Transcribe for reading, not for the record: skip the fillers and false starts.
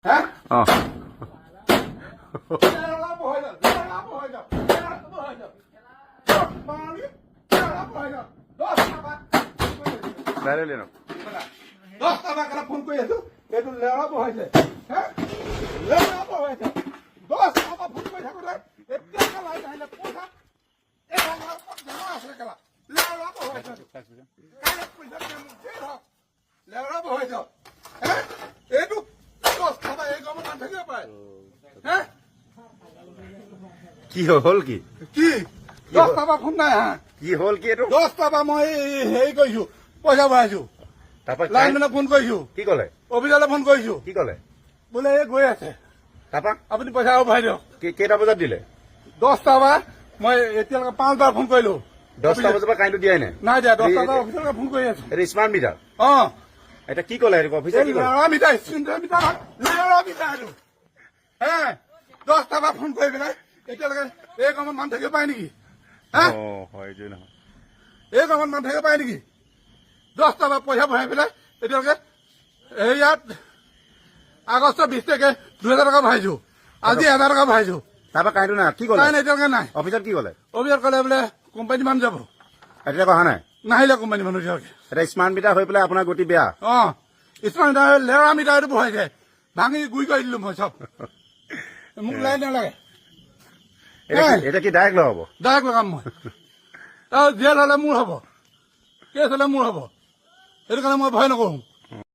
হা। অঁ। লাইন। 10টা বাৰ ফোন কৰি আছো। এইটো লেৰা বহাইছে, হে, লেৰা বহাইছে। 10টা বাৰ ফোন কৰি থাকোতে এতিয়া লাইন আহিলে। পইচা এই জমা আছে কেলা, লেৰা বহাইছে। কাইলৈ পইচা দিয়া মোক যেই হওক, লেৰা বহাইছ হে। এইটো 10টা বাৰ এই গৰমত নাথাকিব পাৰে হে? কি হ'ল কি? কি 10টা বাৰ ফোন নাই হা? কি হ'ল কি এইটো? 10টা বাৰ মই হেৰি কৰিছো, পইচা ভৰাইছো। তাৰপৰা? লাইনমেনক ফোন কৰিছো। কি ক'লে? অফিচলৈ ফোন কৰিছো। কি ক'লে? বোলে এই গৈ আছে। তাৰপৰা? আপুনি পইচা আৰু ভৰাই দিয়ক। কেইটা বজাত দিলে? 10টা বাৰ মই এতিয়ালৈকে পাঁচবাৰ ফোন কৰিলো। 10টা বজাৰ পৰা কাৰেণ্টটো দিয়াই নাই? নাই দিয়া। 10টা বাৰ অফিচলৈকে ফোন কৰি আছো। এইটো স্মাৰ্ট মিটাৰ? অ। এতিয়া কি ক'লে সেইটো অফিচে? এই কি ক'লে? লেৰা মিটাৰ, স্ক্ৰীণ মিটাৰ, লেৰা মিটাৰ এইটো হে। 10টা বাৰ ফোন কৰি পেলাই এতিয়ালৈকে এই গৰমত মানুহ থাকিব পাৰে নেকি হা? অ, হয়, এইটোৱে নহয়। এই গৰমত মানুহ থাকিব পাৰে নেকি? 10টা বাৰ পইচা ভৰাই পেলাই এতিয়ালৈকে। এই ইয়াত আগষ্টৰ 20 তাৰিখে 2000 টকা ভৰাইছো, আজি 1000 টকা ভৰাইছো। তাৰপৰা কাৰেণ্টটো নাই, কি ক'লে? নাই নাই, এতিয়ালৈকে নাই। অফিচত কি ক'লে? অফিচত ক'লে বোলে কোম্পানী মানুহ যাব। এতিয়ালৈকে অহা নাই? নাহিলে কোম্পানী মানুহ এতিয়ালৈকে। এতিয়া স্মাৰ্ট মিটাৰ হৈ পেলাই আপোনাৰ গতি বেয়া। অ, স্মাৰ্ট মিটাৰ, লেৰা মিটাৰ এইটো বহাইছে। ভাঙি গুৰি কৰি দিলো মই চব। মোক লাইন নালাগে। এতিয়া কি ডাইৰেক্ট লগাব? ডাইৰেক্ট লগাম মই। তাৰ জেল হ'লে মোৰ হ'ব, কেছ হ'লে মোৰ হ'ব। সেইটো কাৰণে মই ভয় নকৰোঁ।